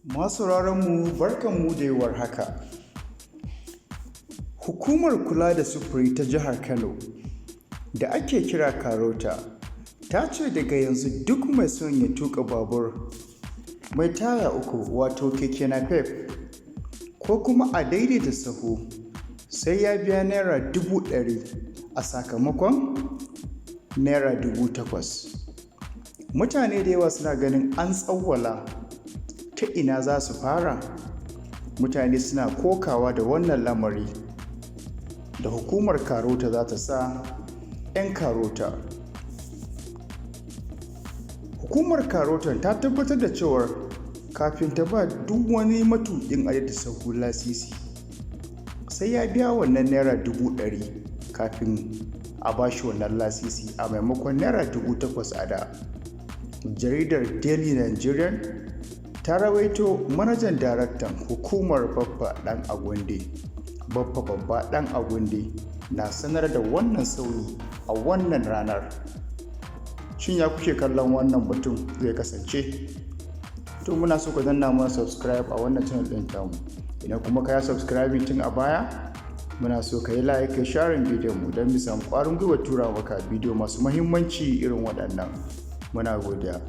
Masu mu, barkanmu da warhaka. Hukumar kula da sufuri ta jihar Kano da ake kira Karota ta ce daga yanzu duk mai son ya tuƙa babur mai taya uku, wato keke napep ko kuma a daidaita sahu, sai ya biya ₦100,000 a sakamakon ₦8,000. Mutane da yawa suna ganin an tsawwala, ta ina za su fara? Mutane suna kokawa da wannan lamari da hukumar Karota za ta sa 'yan Karota. Hukumar Karotan ta tabbatar da cewar kafin ta ba duk wani matuƙin adaidaita sahu lasisi, sai ya biya wannan ₦100,000 kafin a ba shi wannan lasisi, a maimakon ₦8,000 a da. Jaridar Daily Nigerian ta rawaito manajan daraktan hukumar, Baffa Ɗan Agundi, Baffa Babba Ɗan Agundi, na sanar da wannan sauyi a wannan ranar. Shin ya kuke kallon wannan batun zai kasance? To, muna so ku danna mana subscribe a wannan channel ɗin tamu. Idan kuma ka yi subscribing tun a baya, muna so ka yi like, ka sharing bidiyon mu don mu samu ƙwarin gwiwa tura maka bidiyo masu muhimmanci irin waɗannan. Muna godiya.